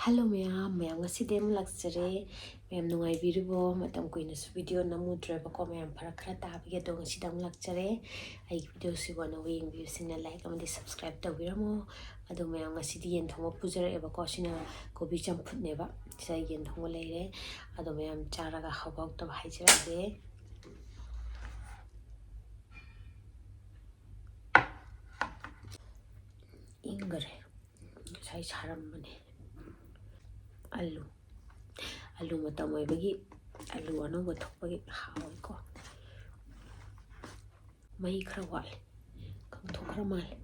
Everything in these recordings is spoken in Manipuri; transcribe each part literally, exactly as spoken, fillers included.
ꯍꯜꯂꯣ ꯃꯌꯥꯝ, ꯃꯌꯥꯝ ꯉꯁꯤꯗꯤ ꯑꯃꯨꯛ ꯂꯥꯛꯆꯔꯦ꯫ ꯃꯌꯥꯝ ꯅꯨꯡꯉꯥꯏꯕꯤꯔꯤꯕꯣ? ꯃꯇꯝ ꯀꯨꯏꯅꯁꯨ ꯚꯤꯗꯤꯑꯣ ꯅꯝꯃꯨꯗ꯭ꯔꯦꯕꯀꯣ, ꯃꯌꯥꯝ ꯐꯔꯛ ꯈꯔ ꯇꯥꯕꯒꯤ꯫ ꯑꯗꯣ ꯉꯁꯤꯗꯤ ꯑꯃꯨꯛ ꯂꯥꯛꯆꯔꯦ꯫ ꯑꯩꯒꯤ ꯚꯤꯗꯤꯑꯣꯁꯤꯕꯨ ꯑꯅꯧꯕ ꯌꯦꯡꯕꯤꯕꯁꯤꯡꯅ ꯂꯥꯏꯛ ꯑꯃꯗꯤ ꯁꯕꯁꯀ꯭ꯔꯥꯏꯕ ꯇꯧꯕꯤꯔꯝꯃꯣ꯫ ꯑꯗꯣ ꯃꯌꯥꯝ ꯉꯁꯤꯗꯤ ꯌꯦꯟ ꯊꯣꯡꯕ ꯄꯨꯖꯔꯛꯑꯦꯕꯀꯣ꯫ ꯁꯤꯅ ꯀꯣꯕꯤ ꯆꯝꯐꯨꯠꯅꯦꯕ꯫ ꯁꯤꯗ ꯌꯦꯟ ꯊꯣꯡꯕ ꯂꯩꯔꯦ꯫ ꯑꯗꯣ ꯃꯌꯥꯝ ꯆꯥꯔꯒ ꯍꯥꯎꯕ ꯍꯥꯎꯇꯕ ꯍꯥꯏꯖꯔꯛꯑꯒꯦ꯫ ꯏꯪꯈꯔꯦ꯫ ꯉꯁꯥꯏ ꯁꯥꯔꯝꯕꯅꯦ꯫ ꯑꯂꯨ꯫ ꯑꯂꯨ ꯃꯇꯝ ꯑꯣꯏꯕꯒꯤ, ꯑꯂꯨ ꯑꯅꯧꯕ ꯊꯣꯛꯄꯒꯤ ꯍꯥꯎꯋꯤꯀꯣ꯫ ꯃꯍꯤ ꯈꯔ ꯋꯥꯠꯂꯤ꯫ ꯀꯪꯊꯣꯛꯈ꯭ꯔ ꯃꯥꯜꯂꯦ꯫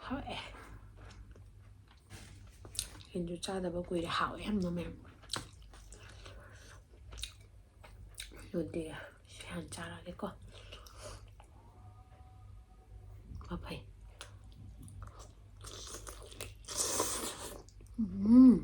ꯍꯥꯎꯋꯦ꯫ ꯌꯦꯟꯁꯨ ꯆꯥꯗꯕ ꯀꯨꯏꯔꯦ꯫ ꯍꯥꯎꯋꯦ ꯌꯥꯝꯅ ꯃꯌꯥꯝ꯫ ꯑꯗꯨꯗꯤ ꯁꯤ ꯍꯥꯟꯅ ꯆꯥꯔꯒꯦꯀꯣ꯫ ꯃꯐꯩ꯫ ꯎꯝ꯫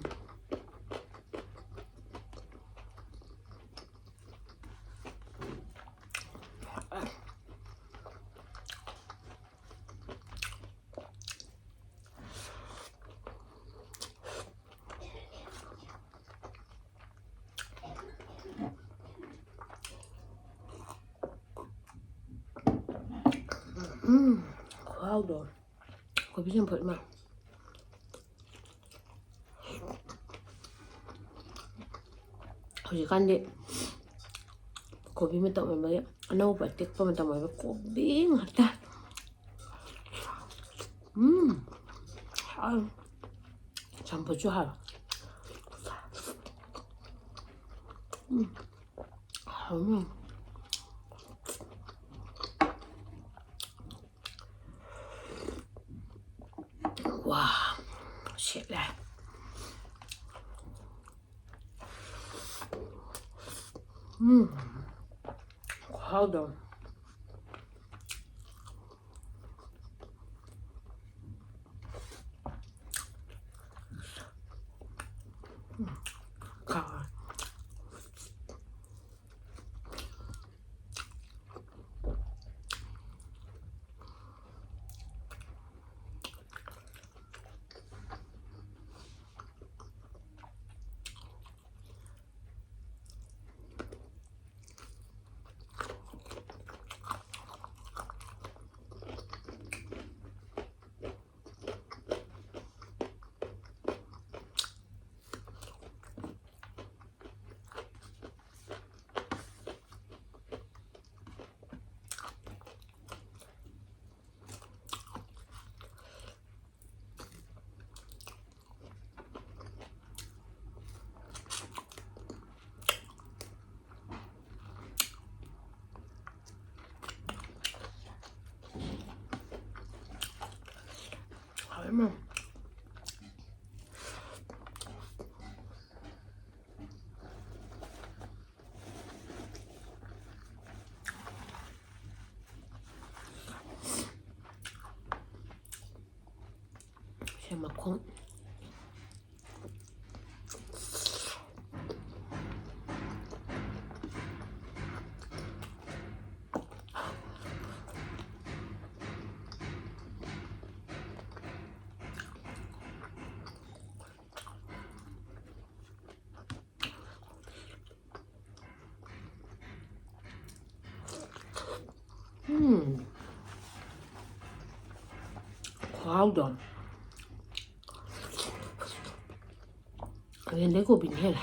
ꯎꯝ, ꯈꯨꯍꯥꯎꯗꯣ꯫ ꯀꯣꯕꯤ ꯆꯝꯐꯨꯠ ꯑꯃ꯫ ꯍꯧꯖꯤꯛꯀꯥꯟꯗꯤ ꯀꯣꯕꯤ ꯃꯇꯝ ꯑꯣꯏꯕꯒꯤ, ꯑꯅꯧꯕ ꯑꯇꯦꯛꯄ ꯃꯇꯝ ꯑꯣꯏꯕ ꯀꯣꯕꯤ ꯉꯥꯛꯇ꯫ ꯎꯝ, ꯍꯥꯎꯋꯦ꯫ ꯆꯝꯐꯨꯠꯁꯨ ꯍꯥꯎꯋꯦ꯫ ꯎꯝ, ꯍꯥꯎꯋꯦ꯫ ꯋꯥ, ꯁꯤꯠꯂꯦ꯫ ꯎꯝ, ꯈꯨꯍꯥꯎꯗꯣ꯫ ꯎꯝ, ꯍꯥꯎꯋꯦ꯫ ꯍꯥꯎꯋꯦ ꯃꯥ꯫ ꯁꯦ ꯃꯈꯣꯡ꯫ ꯎꯝ꯫ ꯈꯨꯍꯥꯎꯗꯣ꯫ ꯌꯦꯟꯗꯦꯝ ꯀꯣꯕꯤꯅ ꯍꯦꯜꯂꯦ꯫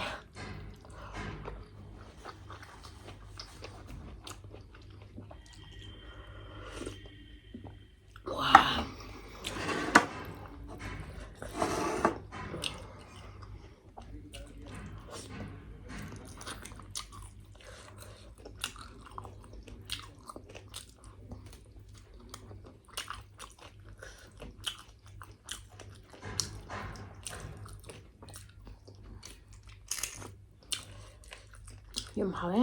ꯋꯥ꯫ ꯌꯥꯝ ꯍꯥꯎꯋꯦ꯫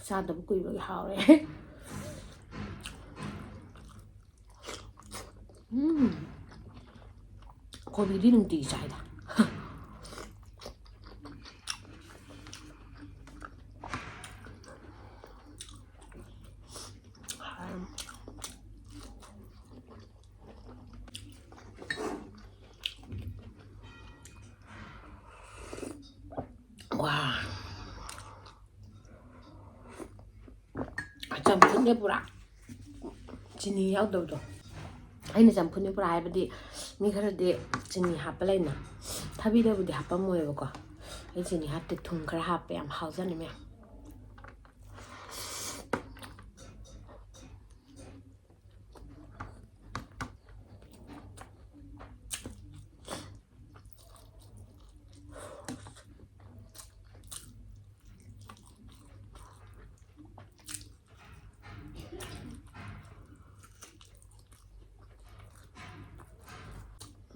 ꯆꯥꯗꯕ ꯀꯨꯏꯕꯒꯤ ꯍꯥꯎꯔꯦ꯫ ꯎꯝ꯫ ꯀꯣꯕꯤꯗꯤ ꯅꯨꯡꯇꯤꯒꯤ ꯆꯥꯏꯗ꯫ ꯋꯥ꯫ ꯆꯝꯐꯨꯠꯅꯦ ꯄꯨꯔꯥ꯫ ꯆꯤꯅꯤ ꯌꯥꯎꯗꯕꯗꯣ꯫ ꯑꯩꯅ ꯆꯝꯐꯨꯠꯅꯦ ꯄꯨꯔꯥ ꯍꯥꯏꯕꯗꯤ ꯃꯤ ꯈꯔꯗꯤ ꯆꯤꯅꯤ ꯍꯥꯞꯄ ꯂꯩꯅ꯫ ꯊꯕꯤꯗꯕꯨꯗꯤ ꯍꯥꯞꯄꯝꯃꯣꯏꯕꯀꯣ꯫ ꯑꯩ ꯆꯤꯅꯤ ꯍꯥꯞꯇꯦ, ꯊꯨꯝ ꯈꯔ ꯍꯥꯞꯄꯦ꯫ ꯌꯥꯝ ꯍꯥꯎꯖꯥꯠꯅꯤ ꯃꯌꯥꯝ꯫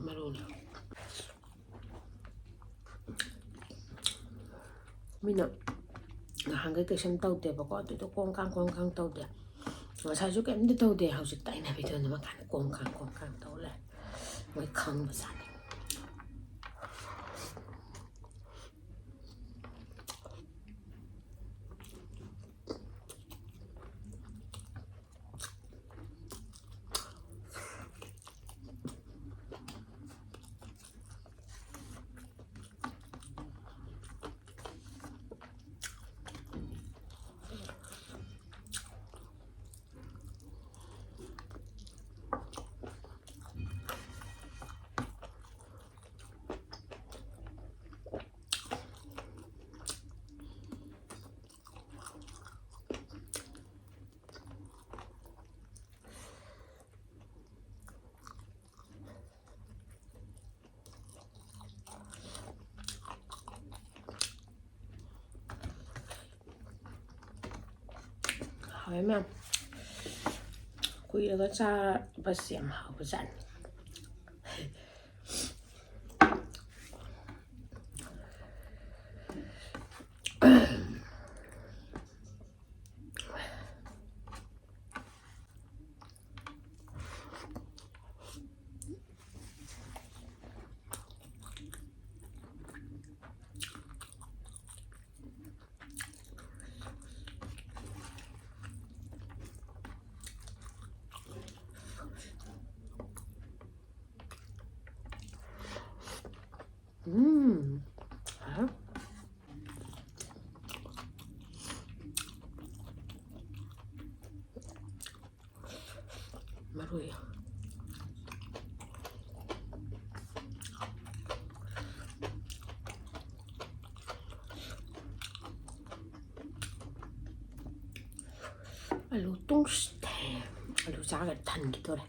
ꯃꯔꯨꯅꯦ꯫ ꯃꯤꯅ ꯅꯍꯥꯟꯈꯩ ꯀꯩꯁꯨꯝ ꯇꯧꯗꯦꯕꯀꯣ, ꯑꯗꯨꯗꯣ ꯀꯣꯡ ꯀꯥꯡ ꯀꯣꯡ ꯀꯥꯡ ꯇꯧꯗꯦ꯫ ꯉꯁꯥꯏꯁꯨ ꯀꯩꯝꯇ ꯇꯧꯗꯦ, ꯍꯧꯖꯤꯛꯇ ꯑꯩꯅ ꯚꯤꯗꯤꯑꯣ ꯅꯝꯃꯀꯥꯟꯗ ꯀꯣꯡ ꯀꯥꯡ ꯀꯣꯡ ꯀꯥꯡ ꯇꯧ ꯂꯩꯔꯦ꯫ ꯃꯣꯏ ꯈꯪꯕꯖꯥꯠꯅꯤ꯫ ꯃꯌꯥꯝ ꯀꯨꯏꯔꯒ ꯆꯥꯕꯁꯦ ꯌꯥꯝ ꯍꯥꯎꯕꯖꯥꯠꯅꯤ꯫ ꯎꯝ꯫ ꯃꯔꯣꯏ꯫ ꯑꯂꯨ ꯇꯨꯡꯁ-, ꯑꯂꯨ ꯆꯥꯒ ꯊꯟꯈꯤꯗꯣꯔꯦ꯫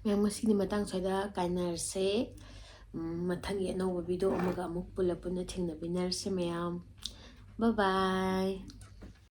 ꯃꯌꯥꯝ, ꯉꯁꯤꯒꯤꯗꯤ ꯃꯇꯥꯡ ꯁ꯭ꯋꯥꯏꯗ ꯀꯥꯏꯅꯔꯁꯦ꯫ ꯎꯝ, ꯃꯊꯪꯒꯤ ꯑꯅꯧꯕ video ꯑꯃꯒ ꯑꯃꯨꯛ ꯄꯨꯂꯞ ꯄꯨꯟꯅ ꯊꯦꯡꯅꯃꯤꯟꯅꯔꯁꯦ ꯃꯌꯥꯝ꯫ Bye bye꯫